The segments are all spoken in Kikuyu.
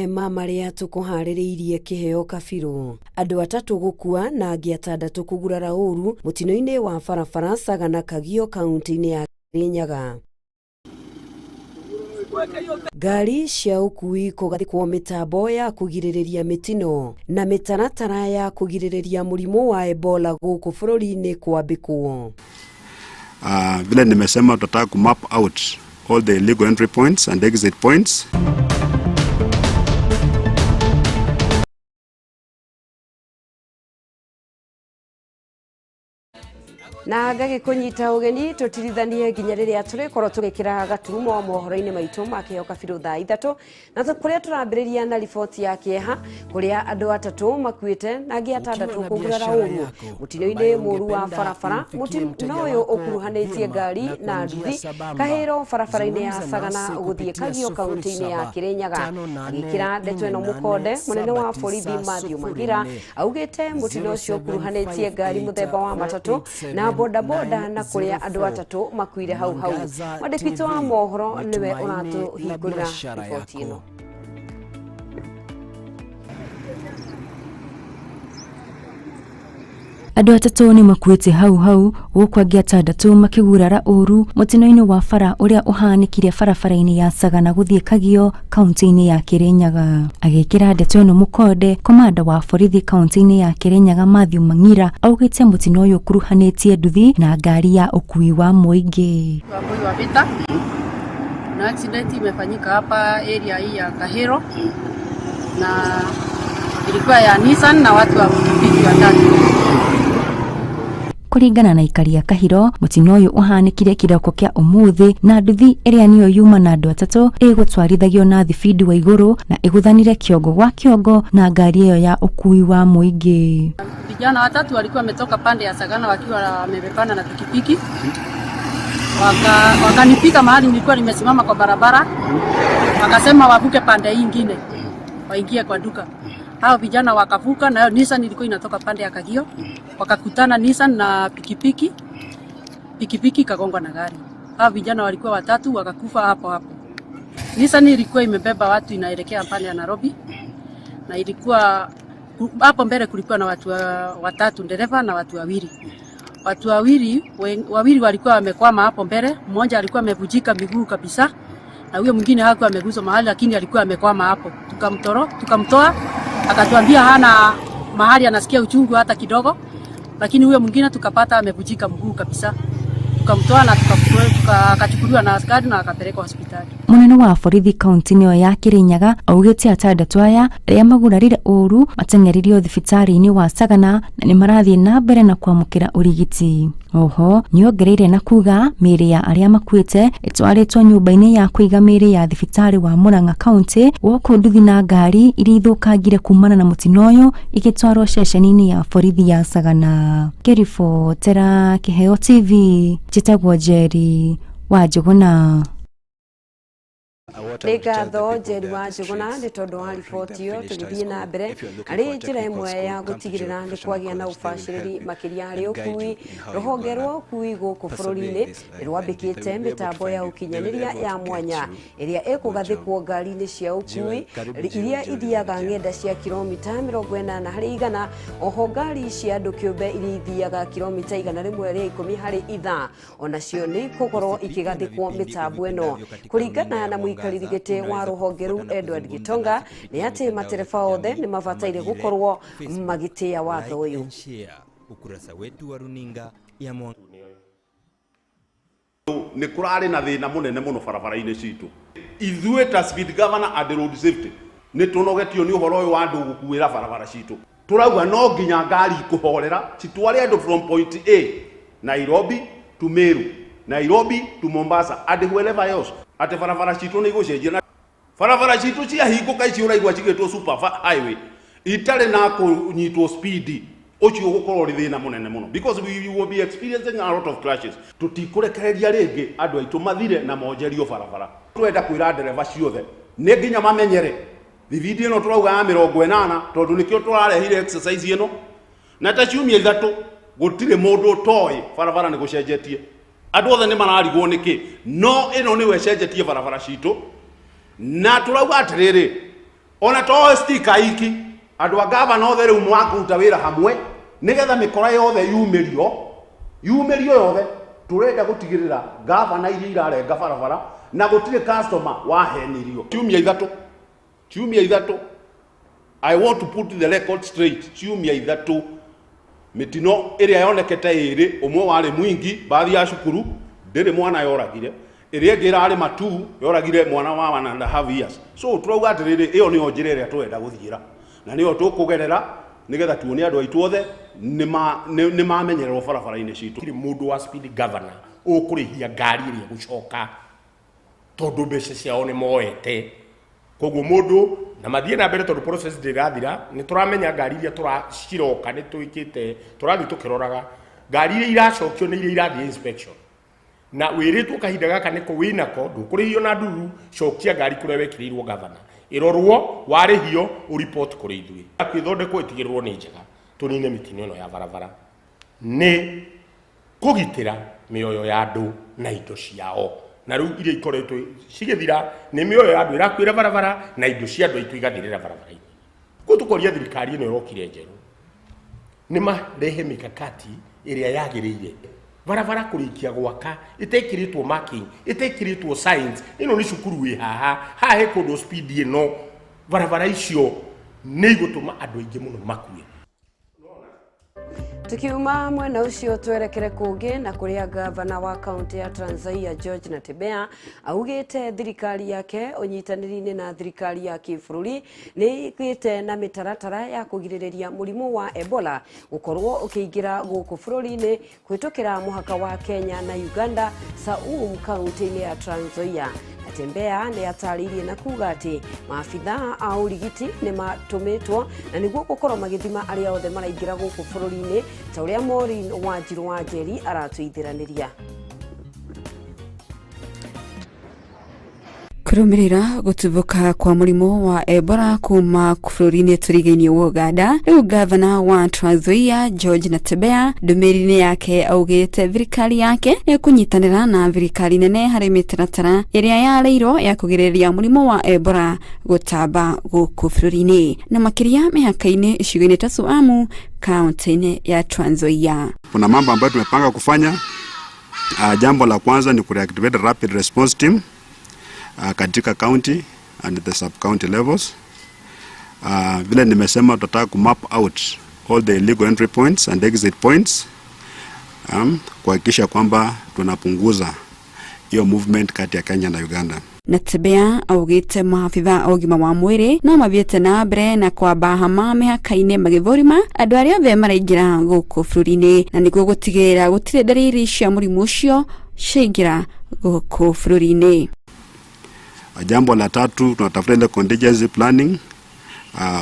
Ma marĩa tũkũharĩrĩirie kĩheo kabirũ. Andũ atatũ gũkua na angĩ atandatũ kũgurara ũru mũtino-inĩ wa barabara Sagana Kagio kaunti-inĩ ya Kirinyaga. Ngari cia ũkui kũgathĩkwo mĩtambo ya kũgirĩrĩria mĩtino na mĩtaratara ya kũgirĩrĩria mũrimũ wa Ebola gũkũ bũrũri-inĩ kwambĩkwo. Vile nimesema tutataka kumap out all the illegal entry points and exit points. Na ngagĩkũnyita ũgeni tũtirithanie nginya rĩrĩa tũrĩkorwo tũgĩkĩra gaturumo mohoro-inĩ maitũ ma kĩheo kabirũ thaa ithatũ, na kũrĩa tũrambĩrĩria na riboti ya kĩeha kũrĩa andũ atatũ makuĩte na angĩ atandatũ Ukiwa na kũgurara biashara ũru yako mũtino-inĩ ambayo mũru wa ungependa barabara. imfikie Mũtino mteja ũyũ wako ũkuruhanĩtie vyema ngari na na kwa njia nduthi sambamba, kahĩro barabara-inĩ ya zungumza Sagana nasi gũthiĩ kupitia Kagio sufuri kaunti-inĩ ya saba, Kirinyaga. tano nane, Agĩkĩra ndeto ĩno nne mũkonde nane, mũnene wa saba borithi tisa, Matthew sufuri Magira nne. augĩte mũtino ũcio ũkuruhanĩtie ngari mũthemba wa matatũ na bodaboda na kũrĩa andũ atatũ makuire hau hau. Mwangaza Mwandĩki witũ wa TV, mohoro ni nĩwe tumaini la ũratũhingũrĩra biashara riboti ĩno. yako. Andũ atatũ nĩ makuĩte hau hau gũkũ angĩ atandatũ makĩgurara ũru mũtino-inĩ wa bara ũrĩa ũhanĩkire barabara-inĩ ya Sagana gũthiĩ Kagio kaunti-inĩ ya Kirinyaga. Agĩkĩra ndeto ĩno mũkonde, komanda wa borithi kaunti-inĩ ya Kirinyaga Matthew Mang'ira augĩte mũtino ũyũ ũkuruhanĩtie nduthi na ngari ya ũkui wa mũingĩ. Wambui wa Vita. Na accident imefanyika hapa area hii ya Kahiro na ilikuwa ya Nissan na watu wa pikipiki watatu. Kũringana na aikari a Kahiro, mũtino ũyũ ũhanĩkire kĩroko kĩa ũmũthĩ na nduthi ĩrĩa nĩyo yuma na andũ atatũ ĩgũtwarithagio na thibindi wa igũrũ na ĩgũthanire kĩongo gwa kĩongo na ngari ĩyo ya ũkui wa mũingĩ. Vijana watatu walikuwa wametoka pande ya Sagana wakiwa wamebebana na pikipiki. Wakanipika mahali nilikuwa nimesimama kwa barabara, wakasema wavuke pande hii ingine waingie kwa duka. Hao vijana wakavuka, na Nissan ilikuwa inatoka pande ya Kagio, wakakutana Nissan na pikipiki, pikipiki ikagongwa na gari. Hao vijana walikuwa watatu wakakufa hapo hapo. Nissan ilikuwa imebeba watu inaelekea pande ya Nairobi, na ilikuwa hapo mbele kulikuwa na watu watatu, dereva na watu wawili. Watu wawili wawili walikuwa wamekwama hapo mbele, mmoja alikuwa amevunjika miguu kabisa na huyo mwingine hakuwa ameguswa mahali, lakini alikuwa amekwama hapo. Tukamtoa, akatuambia hana mahali anasikia uchungu hata kidogo, lakini huyo mwingine tukapata amevunjika mguu kabisa. Tukamtoa na akachukuliwa na askari na akapelekwa hospitali. Mũnene wa borithi kaunti-inĩ ĩyo ya Kirinyaga augĩte atandatũ aya arĩa magurarire ũru mateng'eririo thibitarĩ-inĩ wa Sagana na nĩ marathiĩ na mbere na kwamũkĩra ũrigiti. Oho nĩongereire na kuga mĩĩrĩ ya arĩa makuĩte ĩtwarĩtwo nyũmba-inĩ ya kũiga mĩĩrĩ ya thibitarĩ wa Murang'a kaunti gũkũ nduthi na ngari iria ithũkangire kumana na mũtino ũyũ igĩtwarwo ceceni-inĩ ya borithi ya Sagana. Ngĩribotera Kĩheo TV, njĩtagwo Njeri wa Njũgũna. Nĩ ngatho Njeri wa Njũgũna nĩ tondũ wa riboti ĩyo. Tũgĩthiĩ na mbere arĩ njĩra ĩmwe ya gũtigĩrĩra nĩ kwagĩa na ũbacĩrĩri makĩria harĩ ũkui, rũhonge rwa ũkui gũkũ bũrũri-inĩ nĩ rwambĩkĩte mĩtambo ya ũkinyanĩria ya mwanya ĩrĩa ĩkũgathĩkwo ngari-inĩ cia ũkui iria ithiaga ng'enda cia kilomita 80 harĩ igana, oho ngari cia andũ kĩũmbe iria ithiaga kilomita 110 harĩ ithaa onacio nĩ ikũgorwo ikĩgathĩkwo mĩtambo ĩno. Kũringana na mũikarĩri gĩtĩ wa rũhonge rũu Edward Gitonga nĩ atĩ matereba othe nĩ mabataire gũkorwo magĩtĩĩa watho ũyũ. Ukurasa wetu wa runinga ya Mwangaza. Nĩ kũrarĩ na thĩna mũnene mũno barabara-inĩ citũ. Ithuĩ ta speed governor and road safety nĩ tũnogetio nĩ ũhoro ũyũ wa andũ gũkuĩra barabara citũ. Tũrauga no nginya ngari ikũhorera citware andũ from point A Nairobi to Meru, Nairobi to Mombasa and wherever else. Atĩ barabara citũ nĩ igũcenjia na barabara citũ ciahingũka ici ũraigua cigĩtwo super highway itarĩ na kũnyitwo speed, ũcio ũgũkorwo ũrĩ thĩna mũnene mũno because we will be experiencing a lot of crashes. Tũtikũrekereria rĩngĩ andũ aitũ mathire na monjerio barabara. Twenda kwĩra ndereba ciothe nĩ nginya mamenyere thibindi ĩno tũrauga ya 80 tondũ nĩkĩo tũrarehire exercise ĩno na ta ciumia ithatũ gũtirĩ mũndũ ũtoĩ barabara nĩ gũcenjetie. Andũ othe nĩ mararigwo nĩkĩ, no ĩno nĩyo ĩcenjetie barabara citũ. Na tũrauga atĩrĩrĩ, Ona to stika iki andũ a gavana othe rĩu mwakũruta wĩra hamwe nĩgetha mĩkora yothe yumĩrio yumĩrio yothe. Tũrenda gũtigĩrĩra gavana iria irarenga barabara na gũtirĩ customer wahenirio. Ciumia ithatũ, ciumia ithatũ, I want to put the record straight. Ciumia ithatũ mĩtino ĩrĩa yonekete ĩrĩ ũmwe warĩ mwingi bathi ya cukuru ndĩrĩ mwana yoragire, ĩrĩa ĩngĩ ĩrarĩ matu yoragire mwana wa 1.5 years. So tũrauga atĩrĩrĩ, ĩyo nĩyo njĩra ĩrĩa tũrenda gũthiĩra na nĩyo tũkũgerera nĩgetha tuone andũ aitũ othe nĩ mamenyererwo barabara-inĩ citũ. Gũtirĩ mũndũ wa speed governor ũkũrĩhia ngari ĩrĩa ĩgũcoka tondũ mbeca ciao nĩ moete. Koguo mũndũ na mathiĩ na mbere tondũ process ndĩrathira, nĩ tũramenya ngari iria ciroka nĩ twĩkĩte, tũrathiĩ tũkĩroraga ngari iria iracokio nĩ iria irathiĩ inspection. Na wĩrĩtwo kahinda gaka nĩko wĩnako, ndũkũrĩhio na nduru, cokia ngari kũrĩa wekĩrĩirwo gavana. Ĩrorwo, warĩhio, ũripoti kũrĩ ithuĩ. Kwĩthondekwo ĩtigĩrĩrwo nĩ njega, tũnine mĩtino ĩno ya barabara. Nĩ kũgitĩra mĩoyo ya andũ na indo ciao. Na rĩu iria ikoretwo cigĩthira nĩ mĩoyo ya andũ ĩrakuĩra barabara na indo cia andũ aitũ igathirĩra barabara-inĩ. Koguo tũkoria thirikari ĩno ĩrokire njerũ nĩ marehe mikakati ĩrĩa yagĩrĩire. Barabara kũrĩkia gwaka ĩtekĩrĩtwo marking, ĩtekĩrĩtwo signs, ĩno nĩ cukuru wĩ haha, haha he kũndũ speed ĩno, barabara icio nĩ igũtũma andũ aingĩ mũno makue. Tukiuma mwena ucio twerekere kungi na kuria gavana wa kaunti ya Trans Nzoia George Natembeya augite thirikari yake unyitanĩri-inĩ na thirikari ya kĩbũrũri nĩ ĩgĩte na mĩtaratara ya kũgirĩrĩria mũrimũ wa Ebola gũkorwo ũkĩingĩra gũkũ bũrũri-inĩ kũhĩtũkĩra mũhaka wa Kenya na Uganda Saum kaunti-inĩ ya Trans Nzoia. Natembeya nĩ atarĩirie na kuga atĩ maabitha a ũrigiti nĩ matũmĩtwo na nĩguo gũkorwo magĩthima arĩa othe maraingĩra gũkũ bũrũri-inĩ ta ũrĩa Maureen Wanjiru wa Njeri aratũithĩranĩria. Kũrũmĩrĩra gũtuthũka kwa mũrimũ wa Ebola kuma bũrũri-inĩ tũrigainie wa Uganda, rĩu gavana wa Trans Nzoia George Natembeya ndũmĩrĩri-inĩ yake augĩte thirikari yake nĩ ĩkũnyitanĩra na thirikari nene harĩ mĩtaratara ĩrĩa yarĩirwo ya kũgirĩrĩria mũrimũ wa Ebola gũtamba gũkũ bũrũri-inĩ na makĩria mĩhaka-inĩ icigo-inĩ ta Suamu kaunti-inĩ ya Trans Nzoia. Kuna mambo ambayo tumepanga kufanya. Jambo la kwanza ni kureactivate rapid response team katika county and the sub county levels. Vile nimesema tutataka ku map out all the illegal entry points and exit points, kuhakikisha kwamba tunapunguza hiyo movement kati ya Kenya na Uganda. Natembeya augĩte maabitha a ũgima wa mwĩrĩ no mathiĩte na mbere na kwamba hama mĩhaka-inĩ magĩthũrima andũ arĩa othe maraingĩra gũkũ bũrũri-inĩ na nĩguo gũtigĩrĩra gũtirĩ ndariri cia mũrimũ ũcio ciaingĩra gũkũ bũrũri-inĩ. Jambo la tatu, tunatafuta ile contingency planning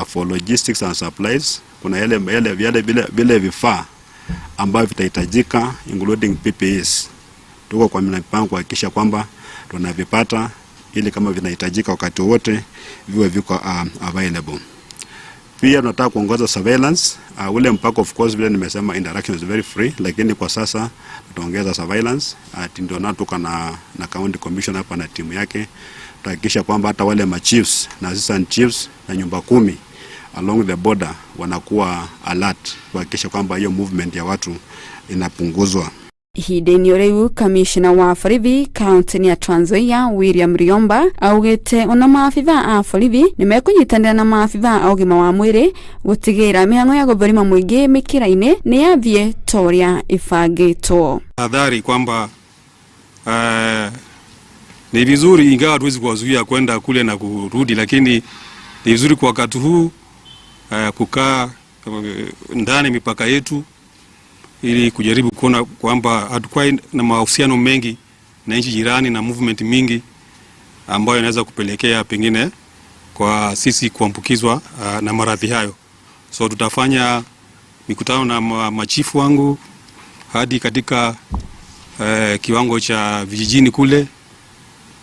for logistics and supplies. Kuna yale yale yale vile vile vifaa ambavyo vitahitajika including PPEs. Tuko kwa mipango kuhakikisha kwamba tunavipata ili kama vinahitajika wakati wote viwe viko available. Pia tunataka kuongoza surveillance. Ule mpaka of course vile nimesema interaction is very free, lakini kwa sasa tutaongeza surveillance. Ndio na tuko na county commissioner hapa na timu yake. Tutahakikisha kwamba hata wale ma chiefs na assistant chiefs na nyumba kumi along the border wanakuwa alert kuhakikisha kwamba hiyo movement ya watu inapunguzwa. Ihinda-inĩ o rĩu kamishna wa borithi kaunti-inĩ ya Trans Nzoia William Riomba augĩte ona maabitha a borithi nĩ mekũnyitanĩra na maabitha a ũgima wa mwĩrĩ gũtigĩrĩra mĩhang'o ya gũthũrima mũingĩ mĩkĩra-inĩ nĩ yathiĩ ta ũrĩa ĩbangĩtwo. Tahadhari kwamba ni vizuri, ingawa hatuwezi kuwazuia kwenda kule na kurudi, lakini ni vizuri kwa wakati huu kukaa ndani mipaka yetu ili kujaribu kuona kwamba hatukuwa na mahusiano mengi na nchi jirani na movement mingi ambayo inaweza kupelekea pengine kwa sisi kuambukizwa na maradhi hayo. So tutafanya mikutano na machifu wangu hadi katika kiwango cha vijijini kule.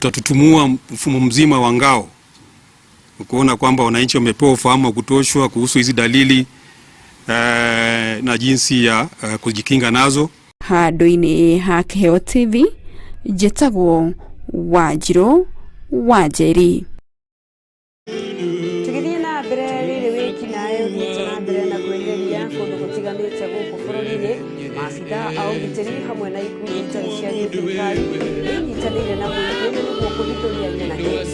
Tutatutumua mfumo mzima wa ngao kuona kwamba wananchi wamepewa ufahamu wa kutoshwa kuhusu hizi dalili na jinsi ya kujikinga nazo. Handũ-inĩ ha Kĩheo TV njĩtagwo Wanjirũ wa Njeri. Tũgĩthiĩ Mbere rĩrĩ wĩkinaĩ ũthiĩte na mbere na kwĩgeria kũndũ gũtiganĩte gũkũ bũrũri-inĩ. Maabitha a ũgitĩri hamwe na ikundi itarĩ cia gĩthirikari nĩinyitanĩire na mũingĩ nĩguo kũhithũria nyanake iria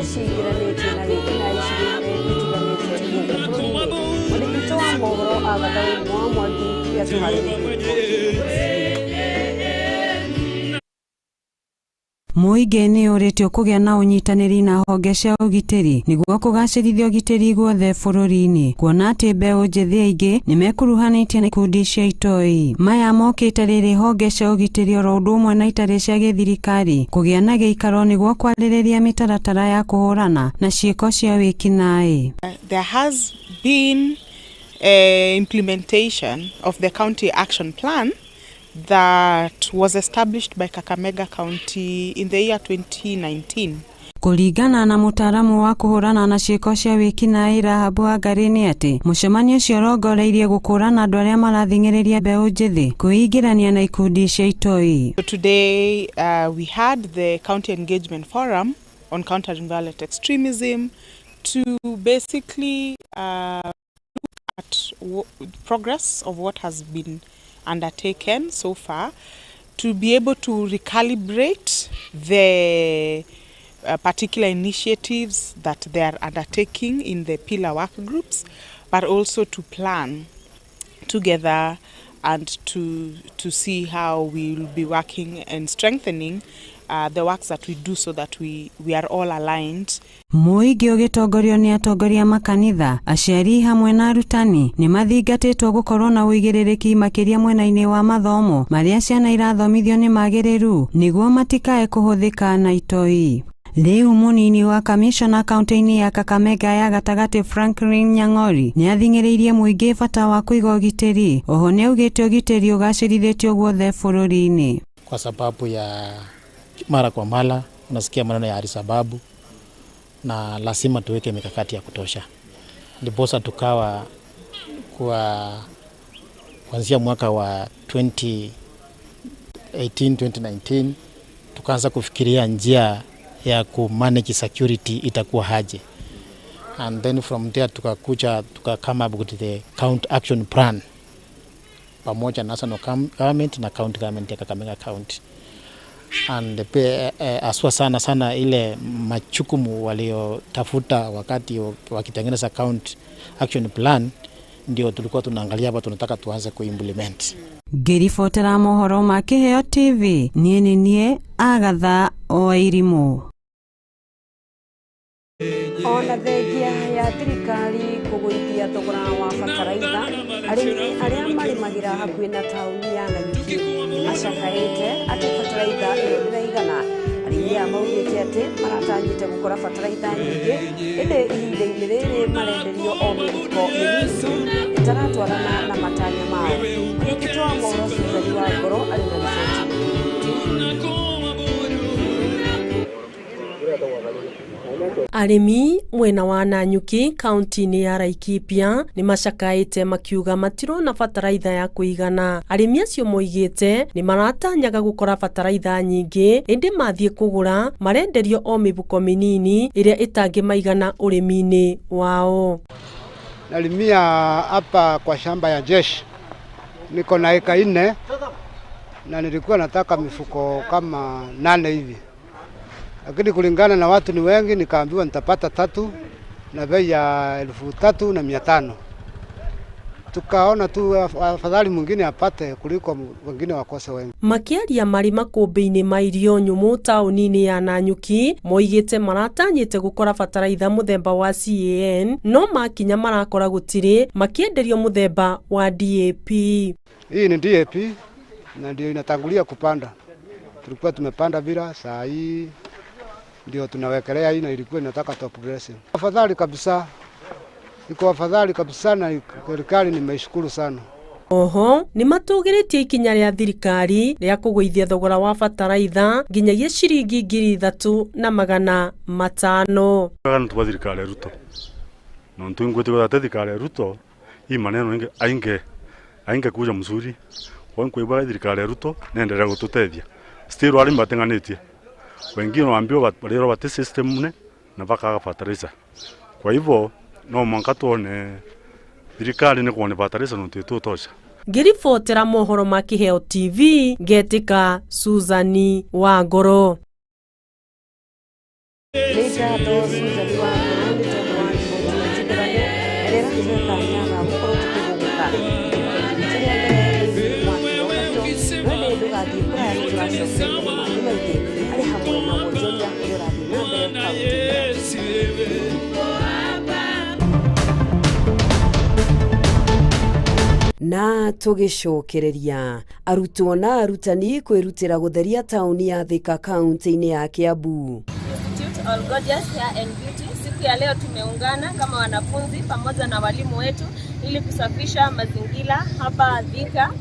ciingĩranĩtie na wĩkinaĩ icigo-inĩ itiganĩte gũkũ bũrũri-inĩ. Mwandĩki witũ wa mohoro Agatha Waimwa Mwangi nĩatũharĩrĩirie riboti. Mũingĩ nĩ ũrĩtio kũgĩa na ũnyitanĩri na honge cia ũgitĩri nĩguo kũgacĩrithia ũgitĩri guothe bũrũri-inĩ, kuona atĩ mbeũ njĩthĩ aingĩ nĩ mekuruhanĩtie na ikundi cia itoi. Maya mokĩte rĩrĩ honge cia ũgitĩri oro ũndũ ũmwe na itarĩ cia gĩthirikari kũgĩa na gĩikaro nĩguo kwarĩrĩria mĩtaratara ya kũhũrana na ciĩko cia wĩkinaĩ. There has been implementation of the County Action Plan that was established by Kakamega County in the year 2019. Kũringana na mũtaaramu wa kũhũrana na ciĩko cia wĩkinaĩ Rahabu Wangari nĩ atĩ mũcemanio ũcio ũrongoreirie gũkũrana andũ arĩa marathing'ĩrĩria mbeũ njĩthĩ kwĩingĩrania na ikundi cia itoi. So today we had the County Engagement Forum on Countering Violent Extremism to basically look at progress of what has been undertaken so far, to be able to recalibrate the particular initiatives that they are undertaking in the pillar work groups, but also to plan together and to see how we will be working and strengthening the works that we do so that we are all aligned. Mũingĩ ũgĩtongorio nĩ atongoria makanitha, aciari hamwe na arutani nĩ mathingatĩtwo gũkorwo na ũigĩrĩrĩki makĩria mwena-inĩ wa mathomo marĩa ciana irathomithio nĩ magĩrĩru nĩguo matikae kũhũthĩka na itoi. Rĩu mũnini wa kamishona kaunti-inĩ ya Kakamega ya gatagatĩ Franklin Nyang'ori nĩ athing'ĩrĩirie mũingĩ bata wa kũiga ũgitĩri. Oho nĩ augĩte ũgitĩri ũgacĩrithĩtio guothe bũrũri-inĩ. Kwa sababu ya mara kwa mara unasikia maneno ya Al-Shabaab na lazima tuweke mikakati ya kutosha. Ndiposa tukawa kwa kuanzia mwaka wa 2018 2019 tukaanza kufikiria njia ya ku manage security itakuwa haje. And then from there tukakuja tuka come up with the count action plan pamoja na national government na county government ya Kakamega County. And aswa sana sana ile machukumu waliotafuta wakati wakitengeneza count action plan ndio tulikuwa tunaangalia hapa tunataka tuanze kuimplement. Ngĩribotera mohoro ma Kĩheo TV, niĩ nĩ niĩ Agatha Wairimu. Ona thengia ya thirikari kũgũithia thogora wa bataraitha, arĩmi arĩa marĩmagĩra hakuhĩ na taũni ya Nanyuki nĩmacakaĩte atĩ bataraitha ĩyo ndĩraigana. Arĩmi aya maugĩte atĩ maratanyĩte gũkora bataraitha nyingĩ, ĩndĩ ihinda-inĩ rĩrĩ marenderio o mĩhuko mĩnini ĩtaratwarana na matanya mao. Mwandĩki wa mohoro Susan Wangoro arĩ na riboti. Arĩmi mwena wa Nanyuki kaunti-inĩ ya Laikipia nĩ macakaĩte makiuga matirona bataraitha ya kũigana. Arĩmi acio moigĩte nĩ maratanyaga gũkora bataraitha nyingĩ, ĩndĩ mathiĩ kũgũra marenderio o mĩbuko mĩnini ĩrĩa ĩtangĩmaigana ũrĩmi-inĩ wao. Nalimia hapa kwa shamba ya jeshi, niko na eka 4 na nilikuwa nataka mifuko kama 8 hivi, lakini kulingana na watu ni wengi nikaambiwa nitapata 3 na bei ya 3,500. Tukaona tu afadhali mwingine apate kuliko wengine wakose wengi. Makiaria marĩ makũmbĩ-inĩ ma irio nyũmũ taũni-inĩ ya Nanyuki moigĩte maratanyĩte gũkora bataraitha mũthemba wa CAN no makinya marakora gũtirĩ, makĩenderio mũthemba wa DAP. Hii ni DAP na ndio inatangulia kupanda. Tulikuwa tumepanda bila, saa hii ndio tunawekelea hii na ilikuwa inataka top dressing. Afadhali kabisa, iko afadhali kabisa na serikali nimeishukuru sana. Oho nĩ matũgĩrĩtie ikinya rĩa thirikari rĩa kũgũithia thogora wa bataraitha nginyagia ciringi 3,500. Kana tuwa thirikari ya Ruto. Na ntu ingwe thirikari ya Ruto hii maneno ainge kuja mzuri. Kwa nkuiba thirikari ya Ruto neendelea gututethia. Still arimi batenganitie. Wengine waambiwa walio wate system mne na baka fertilizer. Kwa hivyo No mwanka tuone thirikari nĩ kuone bataraica nontu ĩtũtosha. Ngĩribotera mohoro ma Kĩheo TV ngetĩka Suzani Wangoro. Nĩ ngatho Susan Wangoro nĩ tondũ wa riboti ĩyo njigĩrane ĩrĩa ĩratũhe kanya ga gũkorwo tũkĩhũgũka rita rĩa mbere thĩinĩ wa kĩroko kĩo. No ĩndĩ ndũgathiĩ kũraya, nĩ tũracokereria na mangĩ maingĩ arĩ hamwe na wonjoria ũrĩa ũrathiĩ na mbere kaunti-inĩ. Na tũgĩcokereria arutwo na arutani kwĩrutĩra gũtheria taũni ya Thika kaunti-inĩ ya Kiambu. Institute All Gorgeous Hair and Beauty. Siku ya leo tumeungana kama wanafunzi pamoja na walimu wetu ili kusafisha mazingira hapa Thika.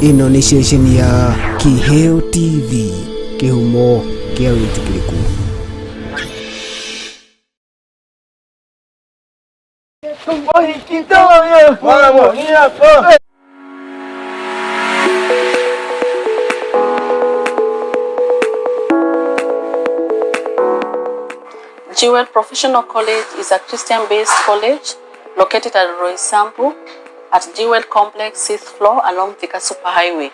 Ĩno nĩ ceceni ya Kĩheo TV, kĩhumo kĩa wĩtĩkĩrĩku. Jewel Professional College is a Christian-based college located at Roysambu at Jewel Complex, 6th floor along Thika Superhighway.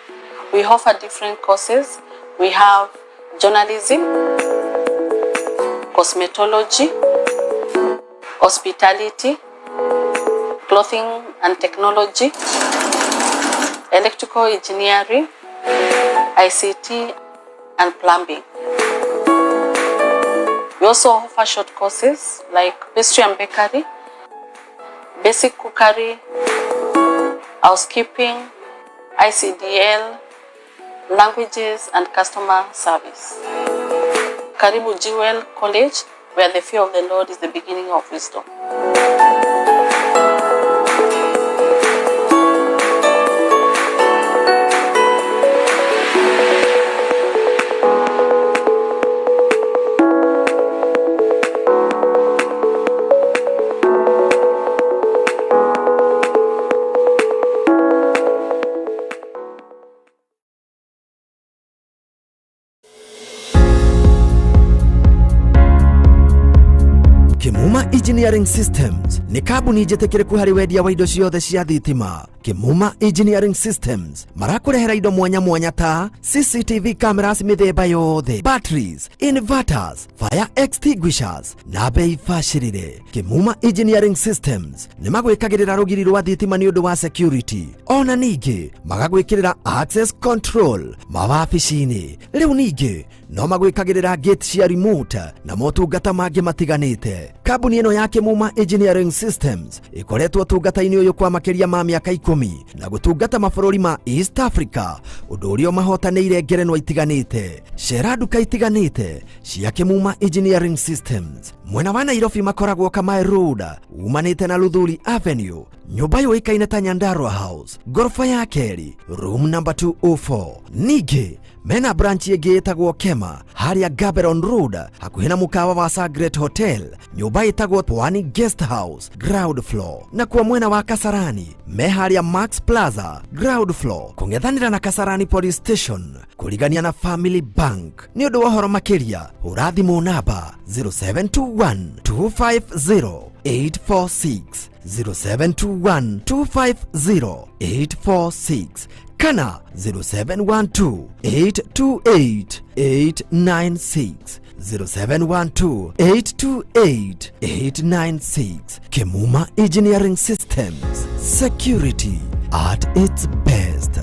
We offer different courses. We have journalism, cosmetology, hospitality, clothing and technology, electrical engineering, ICT, and plumbing. We also offer short courses like pastry and bakery, basic cookery, housekeeping, ICDL, languages, and customer service. Karibu Jewel College, where the fear of the Lord is the beginning of wisdom. Kimuma Engineering Systems nĩ kambuni njĩtĩkĩrĩku harĩ wendia wa indo ciothe cia thitima. Kimuma Engineering Systems marakũrehera indo mwanya mwanya ta CCTV cameras mĩthemba yothe, batteries, inverters, fire extinguishers na bei bacĩrĩre. Kimuma Engineering Systems nĩ magwĩkagĩrĩra rũgiri rwa thitima nĩ ũndũ wa security, ona ningĩ magagwĩkĩrĩra access control mawabici-inĩ. Rĩu ningĩ no magwĩkagĩrĩra gate cia remote na motungata mangĩ matiganĩte. Kambuni ĩno ya Kimuma Engineering Systems ĩkoretwo ũtungata-inĩ ũyũ kwa makĩria ma mĩaka 10 na gũtungata mabũrũri ma East Africa, ũndũ ũrĩa ũmahotanĩire ngerenwa itiganĩte. Cera nduka itiganĩte cia Kimuma Engineering Systems. Mwena wa Nairobi makoragwo Kamae Road, umanĩte na Luthuli Avenue, nyũmba yũĩkaine ta Nyandarua House, ngoroba ya kerĩ, room number 204. Ningĩ mena branch ĩngĩ ĩtagwo Kema harĩa Gaberon Road hakuhĩ na mũkawa wa Sagret Hotel, nyũmba ĩtagwo Pwani Guest House ground floor. Na kwa mwena wa Kasarani me harĩa Max Plaza ground floor kũng'ethanĩra na Kasarani Police Station kũrigania na Family Bank. Nĩ ũndũ wa ũhoro makĩria hũra thimũ namba 0721 250 846, 0721 250 846 kana 0712 828 896, 0712 828 896. Kimuma Engineering Systems, security at its best.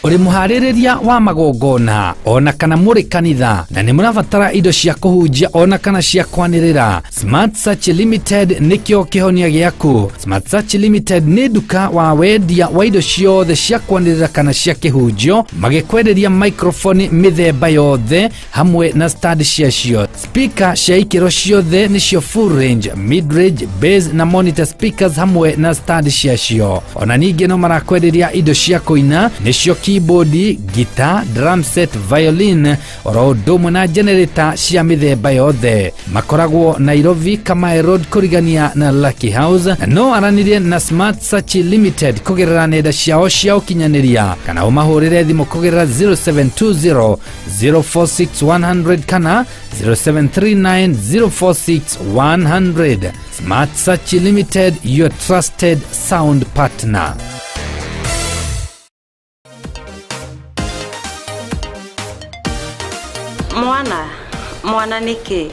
Ũrĩ mũharĩrĩria wa magongona ona kana mũrĩ kanitha na nĩ mũrabatara indo cia kũhunjia ona kana cia kwanĩrĩra, Smart Search Limited nĩkĩo kĩhonia gĩaku. Smart Search Limited nĩ nduka wa wendia wa indo ciothe cia kwanĩrĩra kana cia kĩhunjio, magĩkwenderia microphone mĩthemba yothe hamwe na stand ciacio, speaker cia ikĩro ciothe nĩcio full range, mid range, bass na monitor speakers hamwe na stand ciacio. Ona ningĩ no marakwenderia indo cia kũina nĩcio keyboard, guitar, drum set, violin oro ũndũ ũmwe na generator cia mĩthemba yothe. Makoragwo Nairobi, Kamae Road kũrigania na Lucky House. Na no aranĩrie na Smart Search Limited kũgerera nenda ciao cia ũkinyanĩria kana ũmahũrĩre thimũ kũgerera 0720 046 100 kana 0739 046 100. Smart Search Limited, your trusted sound partner. Mwana mwana nĩkĩ?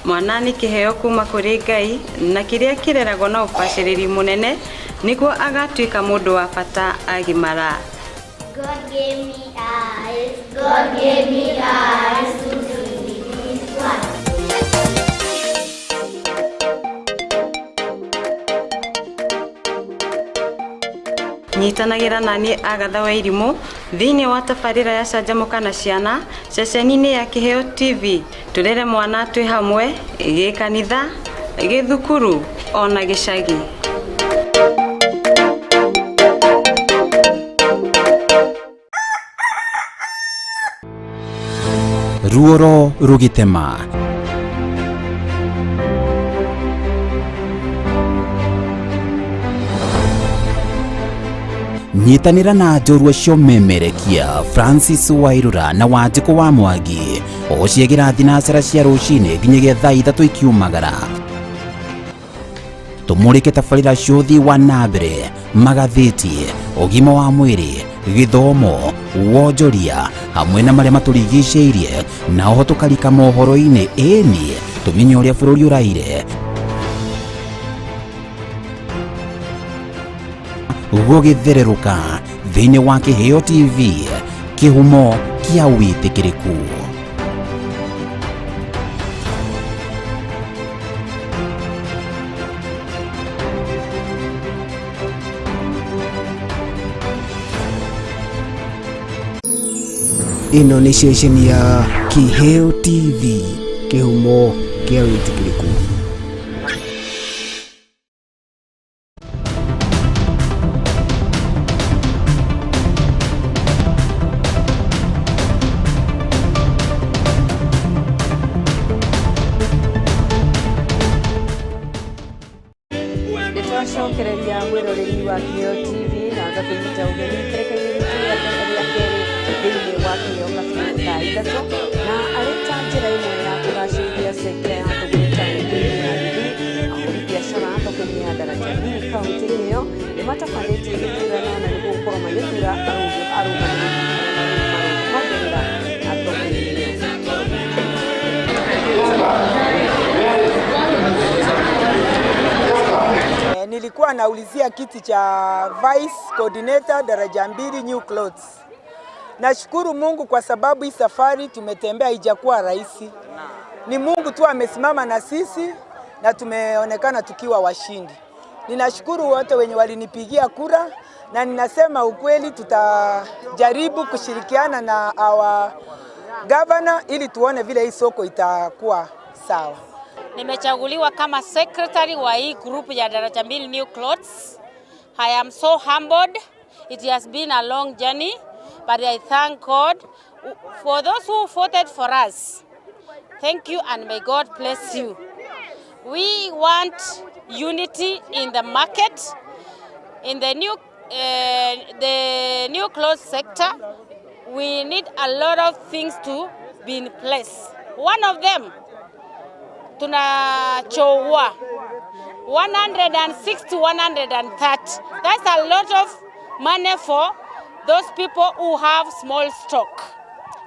Mwana nĩ kĩheo kuma kũrĩ Ngai na kĩrĩa kĩreragwo na ũbacĩrĩri mũnene nĩguo agatuĩka mũndũ wa bata agimara. God gave me eyes, God gave me eyes to see this one. Nyitanagĩra na niĩ Agatha wa Irimũ thĩinĩ wa tabarĩra ya Canjamũka na Ciana ceceni-inĩ ya Kĩheo TV. Tũrere mwana twĩ hamwe gĩkanitha, gĩthukuru ona gĩcagi. Ruoro rũgĩtema. Nyitanĩra na njorua cio memerekia Francis Wairura na Wanjikũ wa Mwangi ũciĩgĩra thinacara cia rũcinĩ nginyagia thaa 3 ikiumagara. Tũmũrĩke tabarĩra cia ũthii wa na mbere, magathĩti, ũgima wa mwĩrĩ, gĩthomo, wonjoria hamwe na marĩa matũrigicĩirie, na oho tũkarika mohoro-inĩ ĩni tũmenye ũrĩa bũrũri ũraire. Gũgĩthererũka thĩinĩ wa Kĩheo TV, kĩhumo kĩa wĩtĩkĩrĩku. Ĩno nĩ ceceni ya Kĩheo TV, kĩhumo kĩa wĩtĩkĩrĩku. Nĩtwacokereria mwĩroreri wa Kĩheo TV na ngakũnyita ũgeni kĩrĩko-inĩ gitũ gĩa kerĩ thĩinĩ wa Kĩheo Cafe thaa 3, na arĩ ta njĩra ĩmwe ya kũgacĩrithia sekta ya thũgũrĩ taũni-inĩ ya Gĩthii, ahũri biacara thoko-inĩ ya Daraja Mbili kaũntĩ-inĩ ĩyo nĩmatabanĩtie gĩthurano na nĩguo gũkorwo magĩthura arũgamĩrĩri arĩa marũgamagĩrĩra thoko-inĩ ĩyo. Nilikuwa naulizia kiti cha Vice Coordinator Daraja Mbili New Clothes. Nashukuru Mungu kwa sababu hii safari tumetembea haijakuwa rahisi. Ni Mungu tu amesimama na sisi na tumeonekana tukiwa washindi. Ninashukuru wote wenye walinipigia kura na ninasema ukweli, tutajaribu kushirikiana na our governor ili tuone vile hii soko itakuwa sawa. Nimechaguliwa kama secretary wa hii group ya Daraja Mbili New Clothes. I am so humbled. It has been a long journey, but I thank God for those who voted for us. Thank you and may God bless you. We want unity in the market, in the new clothes sector. We need a lot of things to be in place. One of them, tunachowa 160, 130. That's a lot of money for those people who have small stock.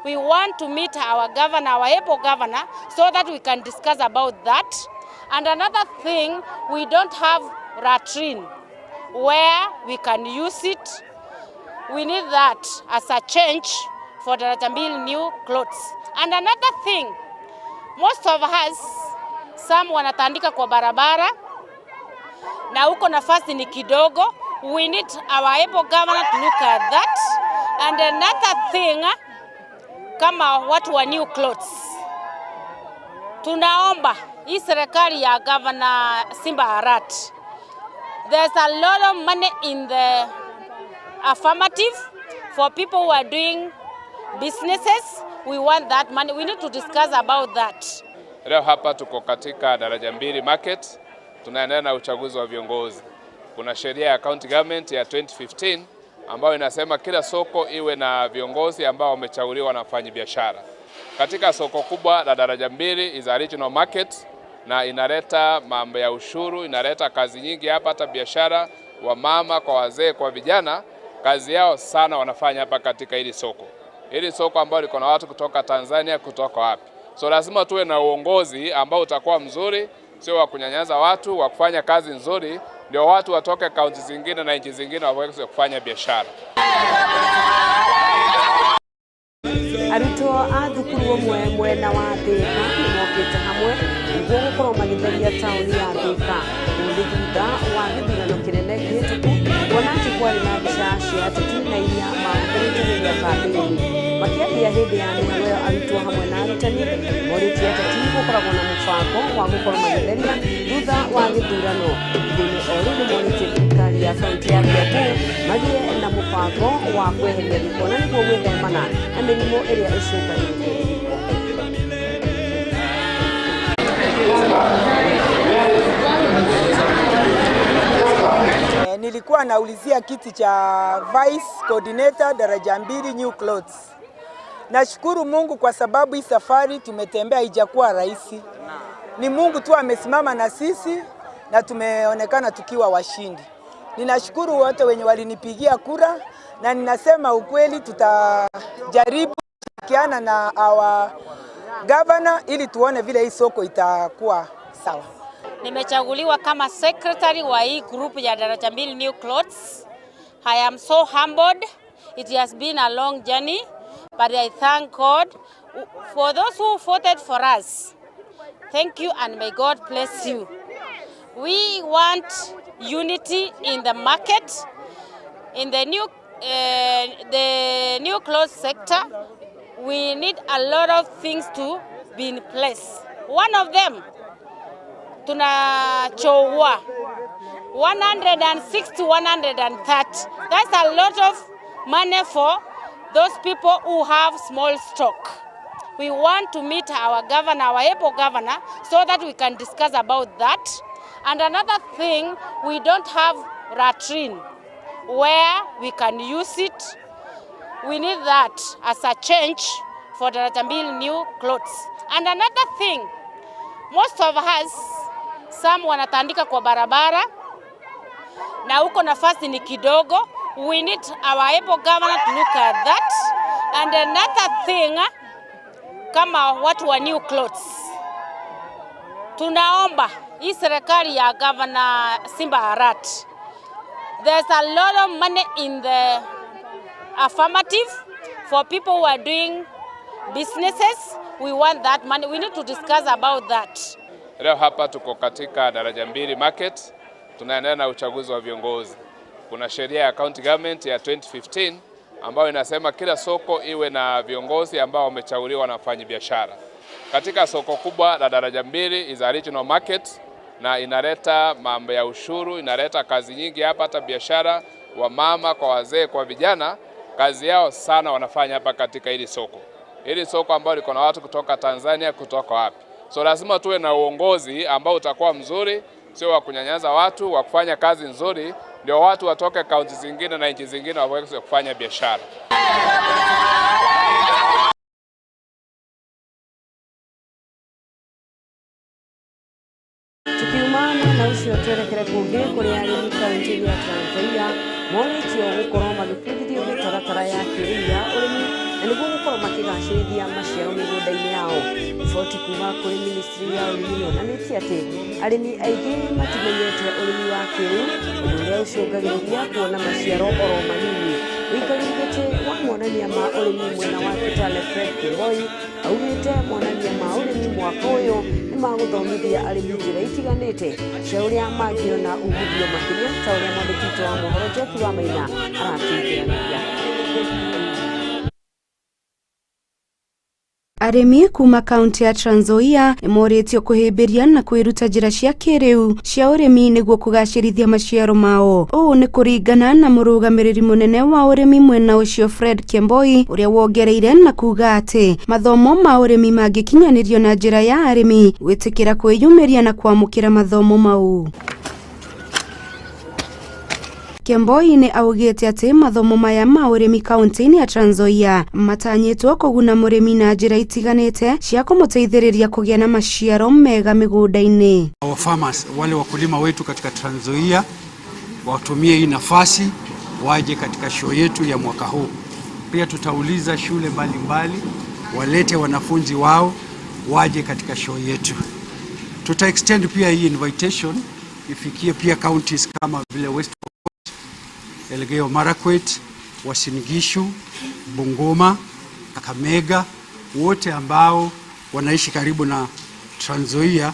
We want to meet our governor, our able governor, so that we can discuss about that. And another thing, we don't have latrine where we can use it. We need that as a change for Daraja Mbili New Clothes. And another thing, most of us, some wanatandika kwa barabara na huko nafasi ni kidogo. We need our able governor to look at that. And another thing, kama watu wa new clothes, tunaomba hii serikali ya Governor Simba Arati, there's a lot of money in the affirmative for people who are doing businesses. We want that money. We need to discuss about that. Leo hapa tuko katika Daraja Mbili Market, tunaendelea na uchaguzi wa viongozi. Kuna sheria ya county government ya 2015 ambayo inasema kila soko iwe na viongozi ambao wamechaguliwa na wafanyabiashara. Katika soko kubwa la Daraja Mbili is a regional market, na inaleta mambo ya ushuru, inaleta kazi nyingi hapa, hata biashara, wamama kwa wazee kwa vijana, kazi yao sana wanafanya hapa katika hili soko. Hili soko ambalo liko na watu kutoka Tanzania, kutoka wapi. So lazima tuwe na uongozi ambao utakuwa mzuri, sio wa kunyanyaza watu, wa kufanya kazi nzuri, ndio watu watoke kaunti zingine na nchi zingine waweze kufanya biashara. Arutwo a thukuru ũmwe mwena wa Thika nĩmokĩte hamwe nĩguo gũkorwo magĩtheria taũni ya Thika. Ũũ nĩ thutha wa gĩthurano kĩnene kĩhĩtũku kuona atĩ kwarĩ na mbica cia ateti na iria mahũthĩrĩte hĩndĩ ya kambĩini. Makĩaria hĩndĩ ya mĩhang'o ĩyo, arutwo hamwe na arutani morĩtie ateti gũkoragwo na mũbango wa gũkorwo magĩtheria thutha wa gĩthurano. Ihinda-inĩ o rĩu nĩmorĩtie thirikari ya kaunti ya Kiambu magĩe na mũbango wa kweheria gĩko na nĩguo gwĩthemana na mĩrimũ ĩrĩa ĩcũngagĩrĩrio nĩ gĩko. Nilikuwa naulizia kiti cha Vice Coordinator Daraja Mbili New Clothes. Nashukuru Mungu kwa sababu hii safari tumetembea haijakuwa rahisi. Ni Mungu tu amesimama na sisi na tumeonekana tukiwa washindi. Ninashukuru wote wenye walinipigia kura na ninasema ukweli, tutajaribu kushirikiana na our governor ili tuone vile hii soko itakuwa sawa. Nimechaguliwa kama secretary wa hii group ya Daraja Mbili New Clothes. I am so humbled. It has been a long journey, but I thank God for those who voted for us. Thank you and may God bless you. We want unity in the market, in the new clothes sector. We need a lot of things to be in place. One of them, tunachowa 160, 130. That's a lot of money for those people who have small stock. We want to meet our governor, our able governor, so that we can discuss about that. And another thing, we don't have latrine where we can use it. We need that as a change for Daraja Mbili New Clothes. And another thing, most of us, some wanatandika kwa barabara na huko nafasi ni kidogo. We need our able governor to look at that. And another thing, kama watu wa new clothes, tunaomba hii serikali ya Governor Simba Arati, there's a lot of money in the affirmative for people who are doing businesses. We want that money. We need to discuss about that. Leo hapa tuko katika Daraja Mbili Market, tunaendelea na uchaguzi wa viongozi. Kuna sheria ya county government ya 2015 ambayo inasema kila soko iwe na viongozi ambao wamechaguliwa na wafanyabiashara. Katika soko kubwa la Daraja Mbili is a regional market, na inaleta mambo ya ushuru, inaleta kazi nyingi hapa, hata biashara, wamama kwa wazee kwa vijana, kazi yao sana wanafanya hapa katika hili soko. Hili soko ambalo liko na watu kutoka Tanzania, kutoka wapi. So lazima tuwe na uongozi ambao utakuwa mzuri, sio wa kunyanyaza watu, wa kufanya kazi nzuri, ndio watu watoke kaunti zingine na nchi zingine waweze kufanya biashara. Tukiuma mwena ucio twerekere kũngĩ kũrĩa arĩmi kaunti-inĩ ya Trans Nzoia morĩtio gũkorwo magĩbundithio mĩtaratara ya kĩrĩu ya ũrĩmi na nĩguo gũkorwo makĩgacĩrithia maciaro mĩgũnda-inĩ yao. Riboti kuma kũrĩ ministry ya ũrĩmi yonanĩtie atĩ arĩmi aingĩ matimenyete ũrĩmi wa kĩrĩu, ũndũ ũrĩa ũcũngagĩrĩria kuona maciaro oro manini. Ũikari monania ma ũrĩmi mwena wa Kitale Fred Kemboi augĩte monania ma ũrĩmi mwaka ũyũ nĩ magũthomithia arĩmi njĩra itiganĩte cia ũrĩa mangĩona umithio makĩria ta ũrĩa mwandĩki witũ wa mohoro Njoki wa Maina aratũingĩranagia. Arĩmi kuma kaunti ya Trans Nzoia nĩmorĩtio kũhĩmbĩria na kwĩruta njĩra cia kĩrĩu cia ũrĩmi nĩguo kũgacĩrithia maciaro mao. Ũũ nĩ kũringana na mũrũgamĩrĩri mũnene wa ũrĩmi mwena ũcio Fred Kemboi, ũrĩa wongereire na kuga atĩ mathomo ma ũrĩmi mangĩkinyanĩrio na njĩra ya arĩmi gwĩtĩkĩra kwĩyumĩria na kwamũkĩra mathomo mau. Kemboi nĩ augĩte atĩ mathomo maya ma ũrĩmi kaunti-inĩ ya Trans Nzoia matanyĩtwo kũguna mũrĩmi na njĩra itiganĩte cia kũmũteithĩrĩria kũgĩa na maciaro mega mĩgũnda-inĩ. Our farmers, wale wakulima wetu katika Trans Nzoia watumie hii nafasi waje katika show yetu ya mwaka huu. Pia tutauliza shule mbalimbali walete wanafunzi wao waje katika show yetu. Tuta extend pia hii invitation ifikie pia counties kama vile West Elgeyo Marakwet, Uasin Gishu, Bungoma, Kakamega, wote ambao wanaishi karibu na Trans Nzoia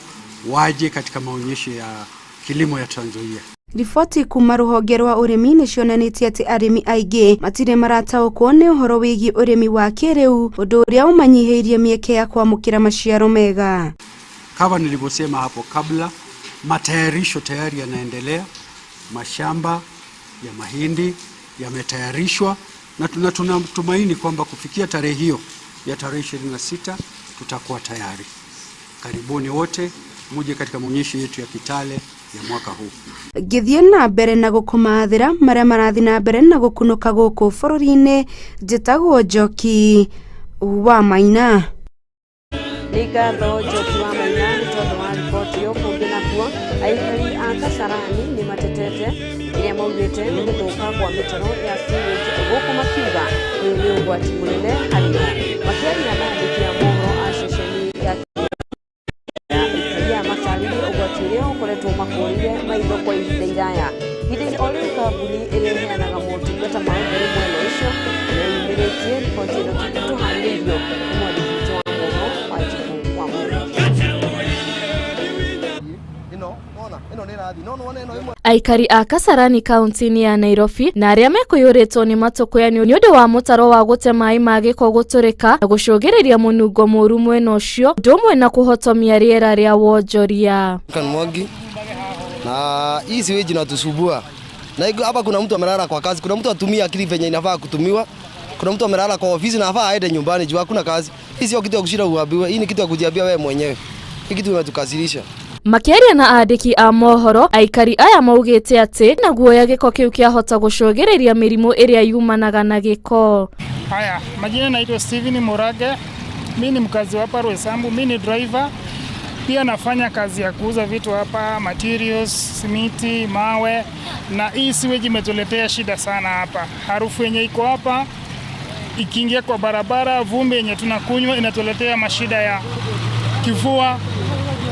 waje katika maonyesho ya kilimo ya Trans Nzoia. Riboti kuma rũhonge rwa ũrĩmi nĩcionanĩtie atĩ arĩmi aingĩ matirĩ marataũkwo nĩ ũhoro wĩgiĩ ũrĩmi wa kĩrĩu, ũndũ ũrĩa ũmanyihĩirie mĩeke ya kwamũkĩra maciaro mega. Kama nilivyosema hapo kabla, matayarisho tayari yanaendelea, mashamba ya mahindi yametayarishwa na tunatumaini kwamba kufikia tarehe hiyo ya tarehe 26 tutakuwa tayari. Karibuni wote muje katika maonyesho yetu ya Kitale ya mwaka huu. Ngĩthiĩ na mbere na gũkũmathĩra marĩa marathiĩ na mbere na gũkunũka gũkũ bũrũri-inĩ, njĩtagwo Njoki wa Maina. Nĩ ngatho Njoki wa Maina nĩ tondũ wa riboti ĩyo. Kũngĩ nakuo aikari a Kasarani nĩ matetete kĩrĩa maugĩte nĩ gũthũka kwa mĩtaro ya sewage gũkũ makiuga ũyũ nĩ ũgwati mũnene harĩ o. Makĩaria na andĩki a mohoro a ceceni ya aikari aya matarĩirie ũgwati ũrĩa ũkoretwo makũrĩire maitho kwa ihinda iraya. Ihinda-inĩ o rĩu kambuni ĩrĩa ĩheanaga motungata ma ũtheru mwena ũcio nĩyumĩrĩtie riboti ĩno tũharĩrĩirio nĩ mwandĩki witũ wa mohoro Wanjikũ wa Mũrĩithi. Aikari a Kasarani kaunti-inĩ ya Nairobi na arĩa mekũiyũrĩtwo nĩ matũkũya nĩ ũndũ wa mũtaro wa gũte maĩ ma gĩko gũtũrĩka na gũcũngĩrĩria mũnungo mũru mwena ũcio, ũndũ ũmwe na kũhotomia rĩera rĩa wonjoria. Mwangi na hii siweji inatusumbua. Na hapa kuna mtu amelala kwa kazi, kuna mtu atumia akili venye inafaa kutumiwa, kuna mtu amelala kwa ofisi na afaa aende nyumbani juu hakuna kazi. Hii sio kitu ya kushinda uambiwe, hii ni kitu ya kujiambia wewe mwenyewe. Hii kitu inatukasirisha. Makĩaria na andĩki a mohoro, aikari aya maugĩte atĩ na guoya gĩko kĩu kĩahota gũcũngĩrĩria mĩrimũ ĩrĩa yumanaga na gĩko. Haya, majina naitwa Steven Murage. Mimi ni mkazi wa hapa Roysambu, mimi ni driver. Pia nafanya kazi ya kuuza vitu hapa, materials, simiti, mawe, na hii sewage imetuletea shida sana hapa. Harufu yenye iko hapa ikiingia kwa barabara, vumbi yenye tunakunywa inatuletea mashida ya kifua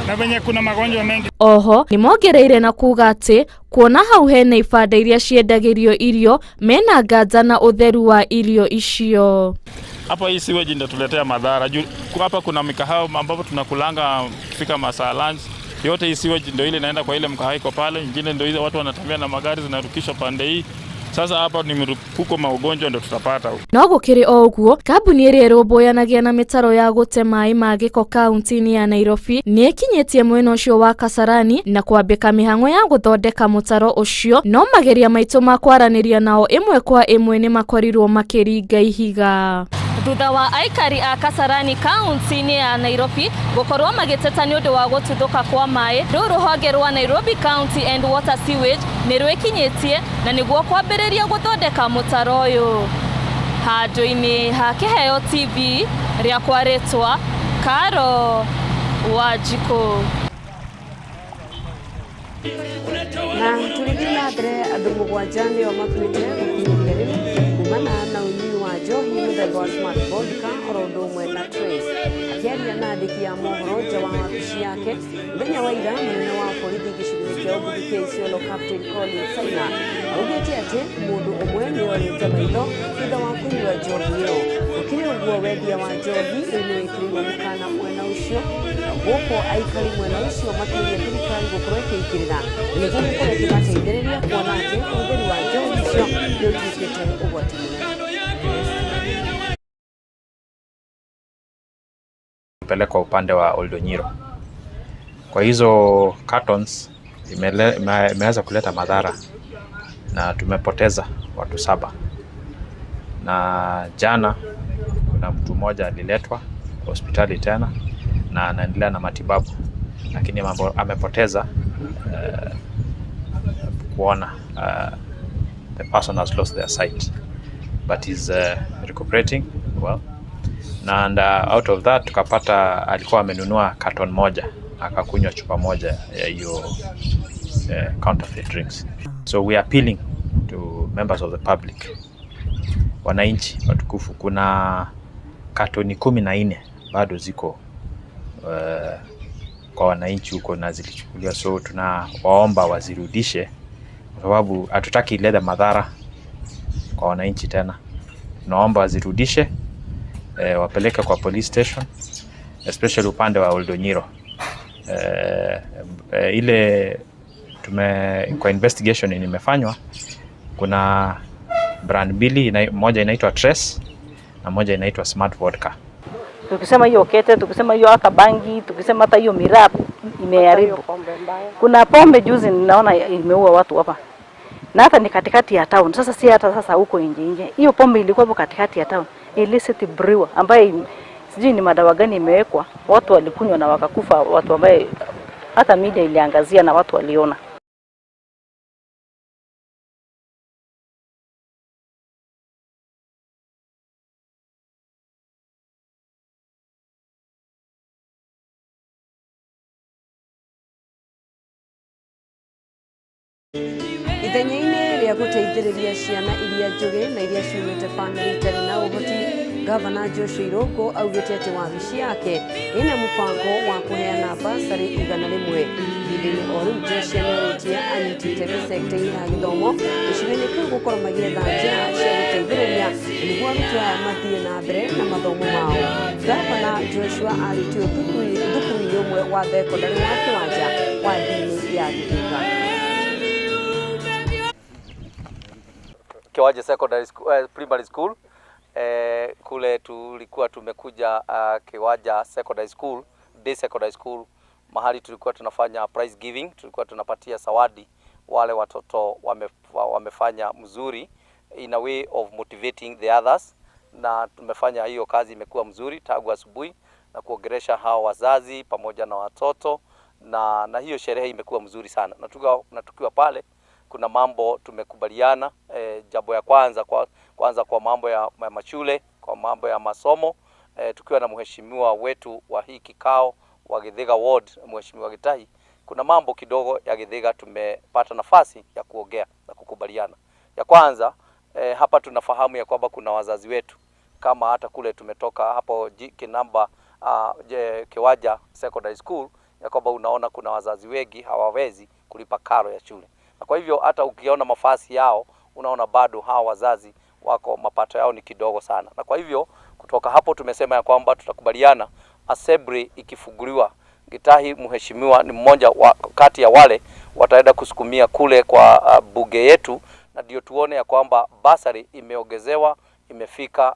na venye kuna magonjwa mengi. Oho nĩ mongereire na kuga atĩ kuona hau hena ibanda iria ciendagĩrio irio mena nganja na ũtheru wa irio icio. Hapa hii sewage inatuletea madhara. Hapa kuna mikahawa ambapo tunakulanga kifika masaa lunch. Yote hii sewage ndio ile inaenda kwa ile mkahawa iko pale, nyingine ndio ile watu wanatembea na magari zinarukishwa pande hii. Sasa hapa ni mrupuko maugonjwa ndio tutapata huko. No gũkĩrĩ o ũguo, kambuni ĩrĩa ĩrũmbũyanagia na mĩtaro ya gũte maĩ ma gĩko kaunti-inĩ ya Nairobi nĩ ĩkinyĩtie mwena ũcio wa Kasarani na kwambĩka mĩhang'o ya gũthondeka mũtaro ũcio, no mageria maitũ ma kwaranĩria nao ĩmwe kwa ĩmwe nĩ makorirwo makĩringa ihiga. Thutha wa aikari a Kasarani kaunti-inĩ ya Nairobi gũkorwo magĩteta nĩ ũndũ wa gũtuthũka kwa maĩ, rĩu rũhonge rwa Nairobi County and Water Sewage nĩ rwĩkinyĩtie na nĩguo kwambĩrĩria gũthondeka mũtaro ũyũ. Handũ-inĩ ha Kĩheo TV rĩakwa rĩtwa Karo Wanjikũ. Na tũgĩthiĩ na mbere, andũ mũgwanja nĩo makuĩte gũkinyĩria rĩu kumana na ũnyui wa njohi mũthemba wa Smart Vodka oro ũndũ ũmwe na Trace. Akĩaria na andĩki a mohoro nja wa wabici yake mũthenya wa ira, mũnene wa borithi gĩcigo-inĩ kĩa ũmbunge kĩa Isiolo Captain Collins Saina augĩte atĩ mũndũ ũmwe nĩ orĩte maitho thutha wa kũnyua njohi ĩyo. Gũkĩrĩ ũguo, wendia wa njohi rĩu nĩ wĩkĩrĩirwo mũkana mwena ũcio, gũkũ aikari mwena ũcio makĩũria thirikari gũkorwo ĩkĩingĩrĩra nĩguo gũkorwo ĩkĩmateithĩrĩria kuona atĩ ũhũthĩri wa njohi icio nĩ ũtuĩkĩte ũgwati mũnene. Pelekwa upande wa Oldonyiro. Kwa hizo cartons imeweza kuleta madhara na tumepoteza watu 7. Na jana kuna mtu mmoja aliletwa hospitali tena na anaendelea na matibabu, lakini amepoteza kuona. The person has lost their sight but is recuperating well. And out of that tukapata alikuwa amenunua carton moja akakunywa chupa moja ya hiyo counterfeit drinks. So we are appealing to members of the public, wananchi watukufu, kuna katoni 14 bado ziko kwa wananchi huko na zilichukuliwa, so tunawaomba wazirudishe kwa sababu hatutaki ilete madhara kwa wananchi tena. Tunaomba wazirudishe, wapeleke kwa police station, especially upande wa Oldonyiro. Ile kwa investigation imefanywa, kuna brand mbili, moja inaitwa Trace na moja inaitwa Smart Vodka. Tukisema hiyo kete, tukisema hiyo akabangi, tukisema hata hiyo miraa imeharibu. Kuna pombe juzi ninaona imeua watu hapa. Na hata ni katikati ya town. Sasa si hata sasa huko nje nje. Hiyo pombe ilikuwa hapo katikati ya town. Illicit brewer ambaye sijui ni madawa gani imewekwa. Watu walikunywa na wakakufa, watu ambaye hata media iliangazia na watu waliona. Ithenya-inĩ rĩa gũteithĩrĩria ciana iria njũgĩ na iria ciumĩte bamĩrĩ itarĩ na ũhoti, Gavana Joshua Irũngũ augĩte atĩ wabici yake ĩna mũbango wa kũheana basarĩ 100. Ihinda-inĩ o rĩu Joshua nĩorĩtie anyiti itemi sekta-inĩ ya gĩthomo gĩcigo-inĩ kĩu gũkorwo magĩetha njĩra cia gũteithĩrĩria nĩguo arutwo aya mathiĩ na mbere na mathomo mao. Gavana Joshua arĩtio thukuru-inĩ ũmwe wa thekondarĩ wa Kĩwanja wadi-inĩ ya Gĩthĩka. Kiwanja Secondary School, Primary School kule tulikuwa tumekuja Kiwanja Secondary School, Day Secondary School, mahali tulikuwa tunafanya prize giving, tulikuwa tunapatia zawadi wale watoto wamefanya mzuri in a way of motivating the others, na tumefanya hiyo kazi imekuwa mzuri tangu asubuhi na kuongelesha hao wazazi pamoja na watoto, na hiyo sherehe imekuwa mzuri sana. Na tukiwa pale kuna mambo tumekubaliana. Jambo ya kwanza kwa mambo ya mashule, kwa mambo ya masomo, tukiwa na mheshimiwa wetu wa hii kikao wa Githiga Ward, Mheshimiwa Gitahi, kuna mambo kidogo ya Githiga tumepata nafasi ya kuongea na kukubaliana. Ya kwanza, hapa tunafahamu ya kwamba kuna wazazi wetu kama hata kule tumetoka hapo Kinamba Kiwanja Secondary School, ya kwamba unaona kuna wazazi wengi hawawezi kulipa karo ya shule. Na kwa hivyo hata ukiona mafasi yao unaona bado hawa wazazi wako mapato yao ni kidogo sana. Na kwa hivyo kutoka hapo tumesema ya kwamba tutakubaliana assembly ikifunguliwa, Gitahi mheshimiwa ni mmoja kati ya wale wataenda kusukumia kule kwa bunge yetu, na ndio tuone ya kwamba basari imeongezewa imefika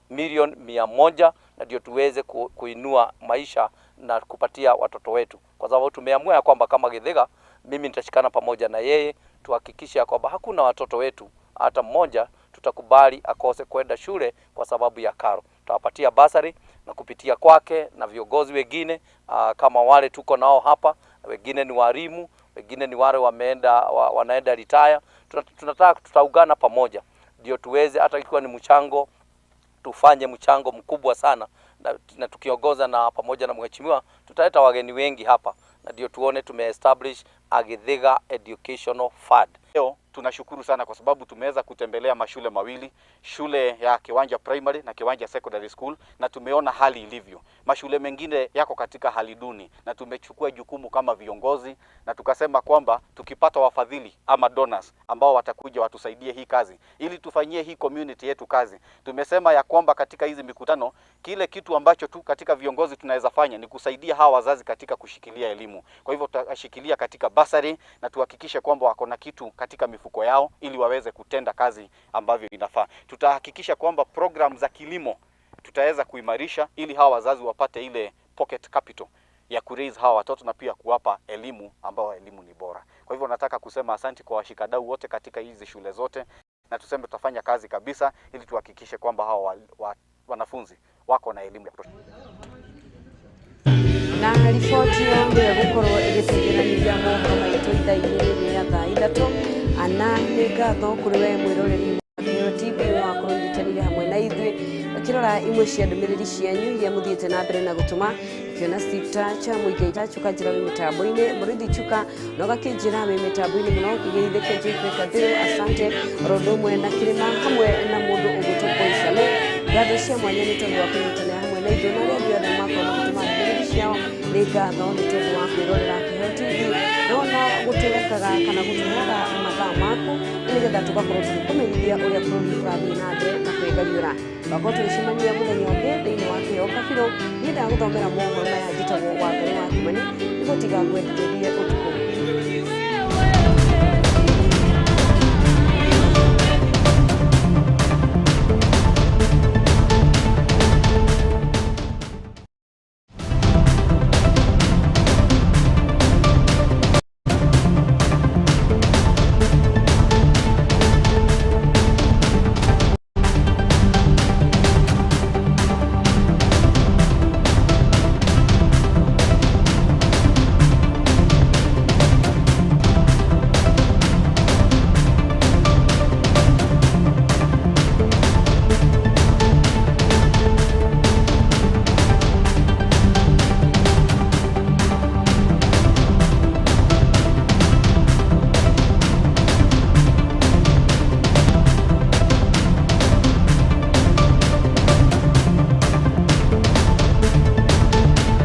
milioni 100, na ndio tuweze kuinua maisha na kupatia watoto wetu. Kwa sababu tumeamua ya kwamba kama Githiga, mimi nitashikana pamoja na yeye tuhakikishe kwamba hakuna watoto wetu hata mmoja tutakubali akose kwenda shule kwa sababu ya karo. Tutawapatia basari na kupitia kwake na viongozi wengine kama wale tuko nao hapa, wengine ni walimu, wengine ni wale wanaenda retire. Tunataka tutaungana pamoja ndio tuweze, hata ikiwa ni mchango tufanye mchango mkubwa sana, na tukiongoza na pamoja na mheshimiwa tutaleta wageni wengi hapa, na ndio tuone tumeestablish a Githiga Educational Fund. Leo Tunashukuru sana kwa sababu tumeweza kutembelea mashule mawili, shule ya Kiwanja Primary na Kiwanja Secondary School, na tumeona hali ilivyo. Mashule mengine yako katika hali duni, na tumechukua jukumu kama viongozi na tukasema kwamba tukipata wafadhili ama donors ambao watakuja watusaidie hii kazi ili tufanyie hii community yetu kazi. Tumesema ya kwamba katika hizi mikutano kile kitu ambacho tu katika viongozi tunaweza fanya ni kusaidia hawa wazazi katika kushikilia elimu. Kwa hivyo tutashikilia katika basari na tuhakikishe kwamba wako na kitu katika mifuko yao ili waweze kutenda kazi ambavyo inafaa. Tutahakikisha kwamba program za kilimo tutaweza kuimarisha ili hawa wazazi wapate ile pocket capital ya kuraise hawa watoto na pia kuwapa elimu ambayo elimu ni bora. Kwa hivyo nataka kusema asanti kwa washikadau wote katika hizi shule zote, na tuseme tutafanya kazi kabisa ili tuhakikishe kwamba hawa wanafunzi wako na elimu ya kutosha. Na riboti ĩyo nĩyo gũkorwo ĩgĩcenjerania mohoro maitũ ithaa-inĩ rĩrĩ rĩa thaa 3. Ana nĩ ngatho kũrĩ we mwĩroreri wa Kĩheo TV wakorwo ũnyitanĩire hamwe na ithuĩ ũkĩrora imwe cia ndũmĩrĩri cianyu iria mũthiĩte na mbere na gũtũma. Ngĩona Steve Tacha Mũigai Tachuka njĩra wĩ mĩtambo-inĩ, Mũrĩithi Chuka na ũgakĩnjĩra wĩ mĩtambo-inĩ mũno, ũkĩgeithĩke Jake Kathiru, asante oro ũndũ ũmwe na Kĩrĩma hamwe na mũndũ ũgwĩtwo Boisale. Ngatho cia mwanya nĩ tondũ wa kũnyitanĩra hamwe na ithuĩ na arĩa angĩ othe makorwo magĩtũma ndũmĩrĩri ciao, nĩ ngatho nĩ tondũ wa kwĩrorera Kĩheo TV na ona gũtũrekaga kana gũtũheaga mathaa maku nĩgetha tũgakorwo tũgĩkũmenyithia ũrĩa bũrũri ũrathiĩ na mbere na kwĩgariũra. Twakorwo tũgĩcemania mũthenya ũngĩ thĩinĩ wa Kĩheo Kabirũ. Niĩ ndagũthomera mohoro maya njĩtagwo Wangũrĩ wa Kimani, nĩguo tiga ngwenderie.